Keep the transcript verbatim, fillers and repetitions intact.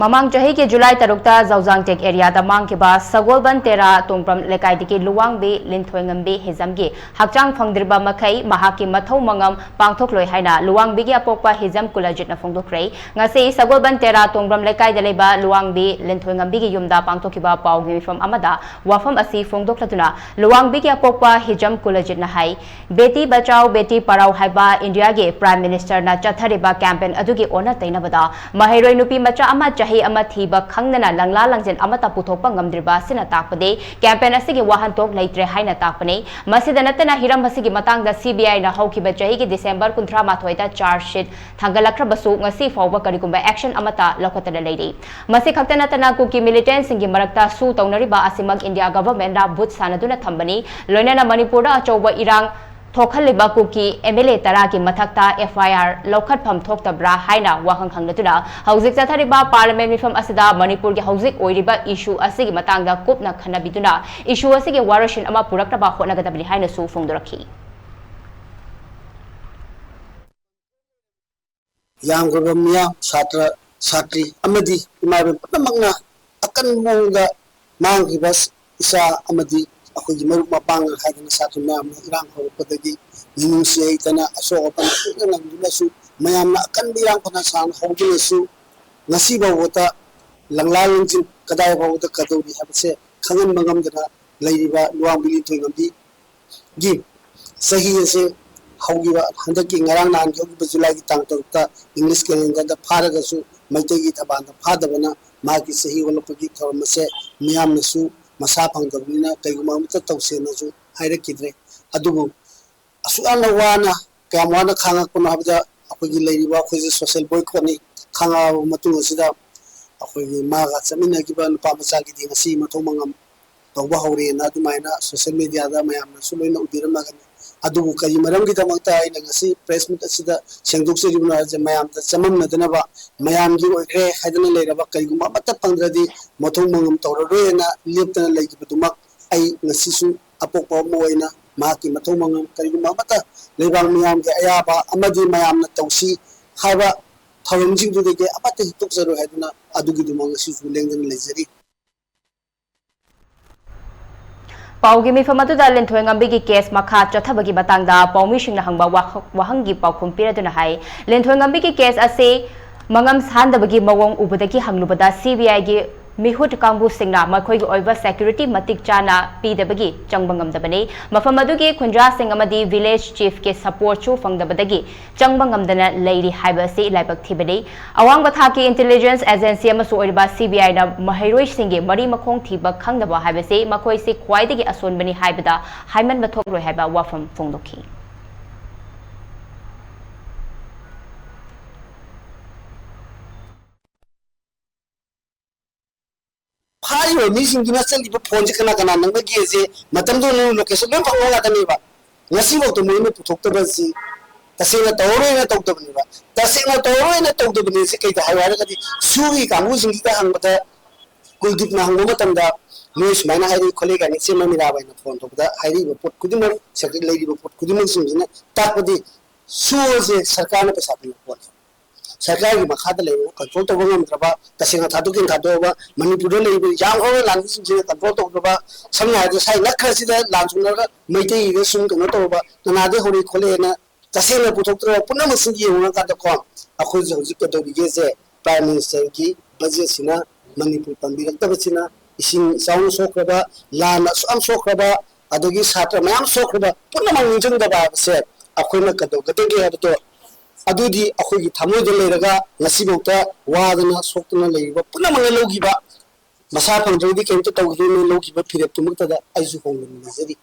ꯃꯃꯥꯡ ꯆꯍꯤꯒꯤ ꯖꯨꯂꯥꯏ ꯇꯔꯨꯛꯇ ꯖꯧꯖꯥꯡ ꯇꯦꯛ ꯑꯦꯔꯤꯌꯥꯗ ꯃꯥꯡꯈꯤꯕ ꯁꯒꯣꯜꯕꯟ ꯇꯦꯔꯥ ꯇꯣꯡꯕ꯭ꯔꯝ ꯂꯩꯀꯥꯏꯗꯒꯤ ꯂꯨꯋꯥꯡꯕꯤ ꯂꯤꯟꯊꯣꯏꯉꯝꯕꯤ ꯍꯤꯖꯝꯒꯤ ꯍꯛꯆꯥꯡ ꯐꯪꯗ꯭ꯔꯤꯕ ꯃꯈꯩ ꯃꯍꯥꯛꯀꯤ ꯃꯊꯧ ꯃꯉꯝ ꯄꯥꯡꯊꯣꯛꯂꯣꯏ ꯍꯥꯏꯅ ꯂꯨꯋꯥꯡꯕꯤꯒꯤ ꯑꯄꯣꯛꯄ ꯍꯤꯖꯝ ꯀꯨꯂꯖꯤꯠꯅ ꯐꯣꯡꯗꯣꯛꯈ꯭ꯔꯦ꯫ ꯉꯁꯤ ꯁꯒꯣꯜꯕꯟ ꯇꯦꯔꯥ ꯇꯣꯡꯕ꯭ꯔꯝ ꯂꯩꯀꯥꯏꯗ ꯂꯩꯕ ꯂꯨꯋꯥꯡꯕꯤ ꯂꯤꯟꯊꯣꯏꯉꯝꯕꯤꯒꯤ ꯌꯨꯝꯗ ꯄꯥꯡꯊꯣꯛꯈꯤꯕ ꯄꯥꯎꯒꯤ ꯃꯤꯐꯝ ꯑꯃꯗ ꯋꯥꯐꯝ ꯑꯁꯤ ꯐꯣꯡꯗꯣꯛꯂꯗꯨꯅ ꯂꯨꯋꯥꯡꯕꯤꯒꯤ ꯑꯄꯣꯛꯄ ꯍꯤꯖꯝ ꯀꯨꯂꯖꯤꯠꯅ ꯍꯥꯏ, ꯕꯦꯇꯤ ꯕꯆꯥꯎ ꯕꯦꯇꯤ ꯄꯔꯥꯎ ꯍꯥꯏꯕ ꯏꯟꯗꯤꯌꯥꯒꯤ ꯄ꯭ꯔꯥꯏꯝ ꯃꯤꯅꯤꯁꯇꯔꯅ ꯆꯠꯊꯔꯤꯕ ꯀꯦꯝꯄꯦꯟ ꯑꯗꯨꯒꯤ ꯑꯣꯟꯅ ꯇꯩꯅꯕꯗ ꯃꯍꯩꯔꯣꯏ ꯅꯨꯄꯤ ꯃꯆꯥ ꯑꯃ ꯆꯍꯤ ꯑꯃ ꯊꯤꯕ ꯈꯪꯗꯅ ꯂꯪꯂꯥ ꯂꯪꯖꯤꯟ ꯑꯃꯠꯇ ꯄꯨꯊꯣꯛꯄ ꯉꯝꯗ꯭ꯔꯤꯕ ꯑꯁꯤꯅ ꯇꯥꯛꯄꯗꯤ ꯀꯦꯝꯄꯦꯟ ꯑꯁꯤꯒꯤ ꯋꯥꯍꯟꯊꯣꯛ ꯂꯩꯇ꯭ꯔꯦ ꯍꯥꯏꯅ ꯇꯥꯛꯄꯅꯤ꯫ ꯃꯁꯤꯗ ꯅꯠꯇꯅ ꯍꯤꯔꯝ ꯑꯁꯤꯒꯤ ꯃꯇꯥꯡꯗ ꯁꯤ ꯕꯤ ꯑꯥꯏꯅ ꯍꯧꯈꯤꯕ ꯆꯍꯤꯒꯤ ꯗꯤꯁꯦꯝꯕꯔ ꯀꯨꯟꯊ꯭ꯔꯥ ꯃꯥꯊꯣꯏꯗ ꯆꯥꯔꯖ ꯁꯤꯠ ꯊꯥꯡꯒꯠꯂꯛꯈ꯭ꯔꯕꯁꯨ ꯉꯁꯤ ꯐꯥꯎꯕ ꯀꯔꯤꯒꯨꯝꯕ ꯑꯦꯛꯁꯟ ꯑꯃꯠꯇ ꯂꯧꯈꯠꯇꯅ ꯂꯩꯔꯤ꯫ ꯃꯁꯤ ꯈꯛꯇ ꯅꯠꯇꯅ ꯀꯨꯀꯤ ꯃꯤꯂꯤꯇꯦꯟꯁꯤꯡꯒꯤ ꯃꯔꯛꯇ ꯁꯨ ꯇꯧꯅꯔꯤꯕ ꯑꯁꯤꯃꯛ ꯏꯟꯗꯤꯌꯥ ꯒꯚꯔꯟꯃꯦꯟꯠꯅ ꯚꯨꯠ ꯁꯥꯟꯅꯗꯨꯅ ꯊꯝꯕꯅꯤ꯫ ꯂꯣꯏꯅꯅ ꯃꯅꯤꯄꯨꯔꯗ ꯑꯆꯧꯕ ꯏꯔꯥꯡ ꯊꯣꯛꯍꯜꯂꯤꯕ ꯀꯨꯀꯤ ꯑꯦꯝ ꯑꯦꯜ ꯑꯦ ꯇꯔꯥꯒꯤ ꯃꯊꯛꯇ ꯑꯦꯐ ꯑꯥꯏ ꯑꯥꯔ ꯂꯧꯈꯠꯐꯝ ꯊꯣꯛꯇꯕ꯭ꯔꯥ ꯍꯥꯏꯅ ꯋꯥꯍꯪ ꯍꯪꯂꯗꯨꯅ ꯍꯧꯖꯤꯛ ꯆꯠꯊꯔꯤꯕ ꯄꯥꯔꯂꯤꯌꯥꯃꯦꯟꯠ ꯃꯤꯐꯝ ꯑꯁꯤꯗ ꯃꯅꯤꯄꯨꯔꯒꯤ ꯍꯧꯖꯤꯛ ꯑꯣꯏꯔꯤꯕ ꯏꯁꯨ ꯑꯁꯤꯒꯤ ꯃꯇꯥꯡꯗ ꯀꯨꯞꯅ ꯈꯟꯅꯕꯤꯗꯨꯅ ꯏꯁꯨ ꯑꯁꯤꯒꯤ ꯋꯥꯔꯣꯏꯁꯤꯟ ꯑꯃ ꯄꯨꯔꯛꯅꯕ ꯍꯣꯠꯅꯒꯗꯕꯅꯤ ꯍꯥꯏꯅꯁꯨ ꯐꯣꯡꯗꯣꯔꯛꯈꯤ꯫ ꯌꯥꯝꯈ꯭ꯔꯕ ꯃꯤꯌꯥꯝ, ꯁꯥꯇ꯭ꯔ, ꯁꯥꯇ꯭ꯔꯤ ꯑꯃꯗꯤ ꯏꯃꯥ ꯏꯕꯦꯟ ꯄꯨꯝꯅꯃꯛꯅ ꯑꯀꯟꯕ ꯃꯑꯣꯡꯗ ꯃꯥꯡꯈꯤꯕ ꯏꯆꯥ ꯑꯃꯗꯤ ꯑꯩꯈꯣꯏꯒꯤ ꯃꯔꯨꯞ ꯃꯄꯥꯡ ꯍꯥꯏꯗꯅ ꯁꯥꯇ꯭ꯔ ꯃꯌꯥꯝꯅ ꯏꯔꯥꯡ ꯍꯧꯔꯛꯄꯗꯒꯤ ꯃꯤꯅꯨꯡꯁꯤ ꯍꯩꯇꯅ ꯑꯁꯣꯛ ꯑꯄꯟ ꯄꯨꯟꯅ ꯅꯪꯗꯨꯅꯁꯨ ꯃꯌꯥꯝꯅ ꯑꯀꯟꯕ ꯏꯔꯥꯡ ꯐꯅ ꯁꯥꯡꯅ ꯍꯧꯗꯨꯅꯁꯨ ꯉꯁꯤ ꯐꯥꯎꯕꯗ ꯂꯪꯂꯥ ꯂꯪꯁꯤꯟ ꯀꯗꯥꯏ ꯐꯥꯎꯕꯗ ꯀꯗꯧꯔꯤ ꯍꯥꯏꯕꯁꯦ ꯈꯪꯍꯟꯕ ꯉꯝꯗꯅ ꯂꯩꯔꯤꯕ ꯂꯨꯋꯥꯡꯕꯤ ꯂꯤꯟꯊꯣꯏꯉꯝꯕꯤ ꯒꯤ ꯆꯍꯤ ꯑꯁꯦ ꯍꯧꯈꯤꯕ ꯍꯟꯗꯛꯀꯤ ꯉꯔꯥꯡ ꯅꯍꯥꯟꯒꯤ ꯍꯧꯈꯤꯕ ꯖꯨꯂꯥꯏꯒꯤ ꯇꯥꯡ ꯇꯔꯨꯛꯇ ꯏꯪꯂꯤꯁ ꯀꯦꯂꯦꯟꯗꯔꯗ ꯐꯥꯔꯒꯁꯨ ꯃꯩꯇꯩꯒꯤ ꯊꯕꯥꯟꯗ ꯐꯥꯗꯕꯅ ꯃꯍꯥꯛꯀꯤ ꯆꯍꯤ ꯑꯣꯜꯂꯛꯄꯒꯤ ꯊꯧꯔꯝ ꯑꯁꯦ ꯃꯤꯌꯥꯝꯅꯁꯨ ꯃꯁꯥ ꯐꯪꯗꯕꯅꯤꯅ ꯀꯩꯒꯨꯝꯕ ꯑꯃꯠꯇ ꯇꯧꯁꯦꯅꯁꯨ ꯍꯥꯏꯔꯛꯈꯤꯗ꯭ꯔꯦ꯫ ꯑꯗꯨꯕꯨ ꯑꯁꯨꯛ ꯌꯥꯝꯅ ꯋꯥꯅ ꯀꯌꯥꯝ ꯋꯥꯅ ꯈꯥꯡꯉꯛꯄꯅꯣ ꯍꯥꯏꯕꯗ ꯑꯩꯈꯣꯏꯒꯤ ꯂꯩꯔꯤꯕ ꯑꯩꯈꯣꯏꯁꯦ ꯁꯣꯁꯦꯜ ꯕꯣꯏꯀꯣꯠꯅꯤ꯫ ꯈꯥꯡꯉꯛꯑꯕ ꯃꯇꯨꯡ ꯑꯁꯤꯗ ꯑꯩꯈꯣꯏꯒꯤ ꯃꯥꯒ ꯆꯠꯃꯤꯟꯅꯈꯤꯕ ꯅꯨꯄꯥ ꯃꯆꯥꯒꯤꯗꯤ ꯉꯁꯤ ꯃꯊꯧ ꯃꯉꯝ ꯇꯧꯕ ꯍꯧꯔꯦꯅ ꯑꯗꯨꯃꯥꯏꯅ ꯁꯣꯁꯦꯜ ꯃꯦꯗꯤꯌꯥꯗ ꯃꯌꯥꯝꯅꯁꯨ ꯂꯣꯏꯅ ꯎꯕꯤꯔꯝꯃꯒꯅꯤ꯫ ꯑꯗꯨꯕꯨ ꯀꯔꯤ ꯃꯔꯝꯒꯤꯗꯃꯛꯇ ꯑꯩꯅ ꯉꯁꯤ ꯄ꯭ꯔꯦꯁ ꯃꯤꯠ ꯑꯁꯤꯗ ꯁꯦꯡꯗꯣꯛꯆꯔꯤꯕꯅꯣ ꯍꯥꯏꯕꯁꯦ ꯃꯌꯥꯝꯗ ꯆꯃꯝꯅꯗꯅꯕ, ꯃꯌꯥꯝꯒꯤ ꯑꯣꯏꯈ꯭ꯔꯦ ꯍꯥꯏꯗꯅ ꯂꯩꯔꯕ ꯀꯔꯤꯒꯨꯝꯕ ꯑꯃꯠꯇ ꯐꯪꯗ꯭ꯔꯗꯤ ꯃꯊꯧ ꯃꯉꯝ ꯇꯧꯔꯔꯣꯏꯅ ꯂꯦꯞꯇꯅ ꯂꯩꯈꯤꯕꯗꯨꯃꯛ ꯑꯩ ꯉꯁꯤꯁꯨ ꯑꯄꯣꯛꯄ ꯑꯃ ꯑꯣꯏꯅ ꯃꯍꯥꯛꯀꯤ ꯃꯊꯧ ꯃꯉꯝ ꯀꯔꯤꯒꯨꯝꯕ ꯑꯃꯠꯇ ꯂꯩꯕꯥꯛ ꯃꯤꯌꯥꯝꯒꯤ ꯑꯌꯥꯕ ꯑꯃꯗꯤ ꯃꯌꯥꯝꯅ ꯇꯧꯁꯤ ꯍꯥꯏꯕ ꯊꯧꯔꯝꯁꯤꯡꯗꯨꯗꯒꯤ ꯑꯃꯠꯇ ꯍꯦꯛꯇꯣꯛꯆꯔꯣꯏ ꯍꯥꯏꯗꯨꯅ ꯑꯗꯨꯒꯤꯗꯃꯛ ꯉꯁꯤꯁꯨ ꯂꯦꯡꯗꯅ ꯂꯩꯖꯔꯤ꯫ ꯄꯥꯎꯒꯤ ꯃꯤꯐꯝ ꯑꯗꯨꯗ ꯂꯤꯟꯊꯣꯏ ꯉꯝꯕꯤꯒꯤ ꯀꯦꯁ ꯃꯈꯥ ꯆꯠꯊꯕꯒꯤ ꯃꯇꯥꯡꯗ ꯄꯥꯎꯃꯤꯁꯤꯡꯅ ꯍꯪꯕ ꯋꯥꯍ-, ꯋꯥꯍꯪꯒꯤ ꯄꯥꯎꯈꯨꯝ ꯄꯤꯔꯗꯨꯅ ꯍꯥꯏ, ꯂꯤꯟꯊꯣꯏ ꯉꯝꯕꯤꯒꯤ ꯀꯦꯁ ꯑꯁꯤ ꯃꯉꯝ ꯁꯥꯟꯗꯕꯒꯤ ꯃꯑꯣꯡ ꯎꯕꯗꯒꯤ ꯍꯪꯂꯨꯕꯗ ꯁꯤ ꯕꯤ ꯑꯥꯏꯒꯤ ꯃꯤꯍꯨꯠ ꯀꯥꯡꯕꯨꯁꯤꯡꯅ ꯃꯈꯣꯏꯒꯤ ꯑꯣꯏꯕ ꯁꯦꯀ꯭ꯌꯨꯔꯤꯇꯤ ꯃꯇꯤꯛ ꯆꯥꯅ ꯄꯤꯗꯕꯒꯤ ꯆꯪꯕ ꯉꯝꯗꯕꯅꯤ꯫ ꯃꯐꯝ ꯑꯗꯨꯒꯤ ꯈꯨꯟꯖꯥꯁꯤꯡ ꯑꯃꯗꯤ ꯚꯤꯂꯦꯖ ꯆꯤꯐꯀꯤ ꯁꯄꯣꯔꯠꯁꯨ ꯐꯪꯗꯕꯗꯒꯤ ꯆꯪꯕ ꯉꯝꯗꯅ ꯂꯩꯔꯤ ꯍꯥꯏꯕ ꯑꯁꯤ ꯂꯥꯏꯕꯛ ꯊꯤꯕꯅꯤ꯫ ꯑꯋꯥꯡꯕ ꯊꯥꯛꯀꯤ ꯏꯟꯇꯦꯂꯤꯖꯦꯟꯁ ꯑꯦꯖꯦꯟꯁꯤ ꯑꯃꯁꯨ ꯑꯣꯏꯔꯤꯕ ꯁꯤ ꯕꯤ ꯑꯥꯏꯅ ꯃꯍꯩꯔꯣꯏꯁꯤꯡꯒꯤ ꯃꯔꯤ ꯃꯈꯣꯡ ꯊꯤꯕ ꯈꯪꯗꯕ ꯍꯥꯏꯕꯁꯤ ꯃꯈꯣꯏꯁꯤ ꯈ꯭ꯋꯥꯏꯗꯒꯤ ꯑꯁꯣꯟꯕꯅꯤ ꯍꯥꯏꯕꯗ ꯍꯥꯏꯃꯟꯕ ꯊꯣꯛꯂꯣꯏ ꯍꯥꯏꯕ ꯋꯥꯐꯝ ꯐꯣꯡꯗꯣꯛꯈꯤ꯫ ꯐꯥꯔꯤꯕ ꯃꯤꯁꯤꯡꯗꯨꯅ ꯆꯠꯂꯤꯕ ꯐꯣꯟꯁꯦ ꯀꯅꯥ ꯀꯅꯥ ꯅꯝꯅꯒꯦꯁꯦ ꯃꯇꯝꯗꯨꯗ ꯅꯣꯏ ꯂꯣꯀꯦꯁꯟ ꯂꯣꯏ ꯐꯪꯕ ꯉꯥꯛꯇꯅꯦꯕ꯫ ꯉꯁꯤꯐꯥꯎꯗ ꯃꯣꯏꯅ ꯄꯨꯊꯣꯛꯇꯕ ꯑꯁꯤ ꯇꯁꯦꯡꯅ ꯇꯧꯔꯔꯣꯏꯅ ꯇꯧꯗꯕꯅꯦꯕ꯫ ꯇꯁꯦꯡꯅ ꯇꯧꯔꯔꯣꯏꯅ ꯇꯧꯗꯕꯅꯦ ꯁꯤ ꯀꯩꯗ ꯍꯥꯏꯌꯨ ꯍꯥꯏꯔꯒꯗꯤ, ꯁꯨꯔꯤ ꯀꯥꯡꯕꯨꯁꯤꯡꯁꯤꯗ ꯍꯪꯕꯗ, ꯀꯨꯜꯗꯤꯞꯅ ꯍꯪꯕ ꯃꯇꯝꯗ, "ꯅꯣꯏ ꯁꯨꯃꯥꯏꯅ ꯍꯥꯏꯔꯛꯏ ꯈꯣꯠꯂꯛꯏ" ꯀꯥꯏꯅ ꯏꯆꯦ ꯃꯃꯤꯔꯥꯕꯥꯏꯅ ꯐꯣꯟ ꯇꯧꯕꯗ ꯍꯥꯏꯔꯛꯏꯕ ꯄꯣꯠ ꯈꯨꯗꯤꯡꯃꯛ, ꯁꯦꯀ꯭ꯔꯦ-, ꯂꯩꯔꯤꯕ ꯄꯣꯠ ꯈꯨꯗꯤꯡꯃꯛꯁꯤꯡꯁꯤꯅ ꯇꯥꯛꯄꯗꯤ ꯁꯨ ꯑꯁꯦ ꯁꯔꯀꯥꯔꯅ ꯄꯩꯁꯥ ꯄꯤꯕ ꯄꯣꯠꯅꯤ꯫ ꯁꯔꯀꯥꯔꯒꯤ ꯃꯈꯥꯗ ꯂꯩꯕ, ꯀꯟꯇ꯭ꯔꯣꯜ ꯇꯧꯕ ꯉꯝꯗ꯭ꯔꯕ, ꯇꯁꯦꯡꯅ ꯊꯥꯗꯣꯛꯀꯦꯅ ꯊꯥꯗꯣꯛꯑꯕ, ꯃꯅꯤꯄꯨꯔꯗ ꯂꯩꯔꯤꯕ ꯌꯥꯝꯈ꯭ꯔꯕ ꯂꯥꯟꯃꯤꯁꯤꯡꯁꯤꯅ ꯀꯟꯇ꯭ꯔꯣꯜ ꯇꯧꯗ꯭ꯔꯕ, ꯁꯝꯅ ꯍꯥꯏꯔꯕꯗ ꯁꯥꯏ ꯅꯛꯈ꯭ꯔꯁꯤꯗ ꯂꯥꯟ ꯁꯣꯛꯅꯔꯒ ꯃꯩꯇꯩꯒꯤꯗ ꯁꯨꯝ ꯀꯩꯅꯣ ꯇꯧꯔꯕ, ꯀꯅꯥꯗꯩ ꯍꯧꯔꯛꯏ ꯈꯣꯠꯂꯛꯑꯦꯅ ꯇꯁꯦꯡꯅ ꯄꯨꯊꯣꯛꯇ꯭ꯔꯕ ꯄꯨꯝꯅꯃꯛꯁꯤꯡ ꯌꯦꯡꯉꯨꯔꯀꯥꯟꯗꯀꯣ, ꯑꯩꯈꯣꯏꯁꯦ ꯍꯧꯖꯤꯛ ꯀꯩꯗꯧꯔꯤꯒꯦꯁꯦ, ꯄ꯭ꯔꯥꯏꯝ ꯃꯤꯅꯤꯁꯇꯔꯒꯤ ꯕꯖꯦꯠꯁꯤꯅ ꯃꯅꯤꯄꯨꯔ ꯄꯟꯕꯤꯔꯛꯇꯕꯁꯤꯅ, ꯏꯁꯤꯡ ꯏꯆꯥꯎꯅ ꯁꯣꯛꯈ꯭ꯔꯕ, ꯂꯥꯟꯅ ꯑꯁꯨꯛ ꯌꯥꯝ ꯁꯣꯛꯈ꯭ꯔꯕ, ꯑꯗꯒꯤ ꯁꯥꯇ꯭ꯔ ꯃꯌꯥꯝ ꯁꯣꯛꯈ꯭ꯔꯕ ꯄꯨꯝꯅꯃꯛ ꯅꯤꯡꯁꯤꯡꯗꯕ ꯍꯥꯏꯕꯁꯦ ꯑꯩꯈꯣꯏꯅ ꯀꯩꯗꯧꯒꯗꯒꯦ ꯍꯥꯏꯕꯗꯣ, ꯑꯗꯨꯗꯤ ꯑꯩꯈꯣꯏꯒꯤ ꯊꯃꯣꯏꯗ ꯂꯩꯔꯒ ꯉꯁꯤꯐꯥꯎꯗ ꯋꯥꯗꯅ ꯁꯣꯛꯇꯅ ꯂꯩꯔꯤꯕ ꯄꯨꯝꯅꯃꯛꯅ ꯂꯧꯈꯤꯕ, ꯃꯁꯥ ꯐꯪꯗ꯭ꯔꯒꯗꯤ ꯀꯩꯝꯇ ꯇꯧꯈꯤꯗꯣꯏꯅꯣ, ꯂꯧꯈꯤꯕ ꯐꯤꯔꯦꯞꯇꯨꯃꯛꯇꯗ ꯑꯩꯁꯨ ꯍꯣꯡꯗꯅ ꯂꯩꯖꯔꯤ꯫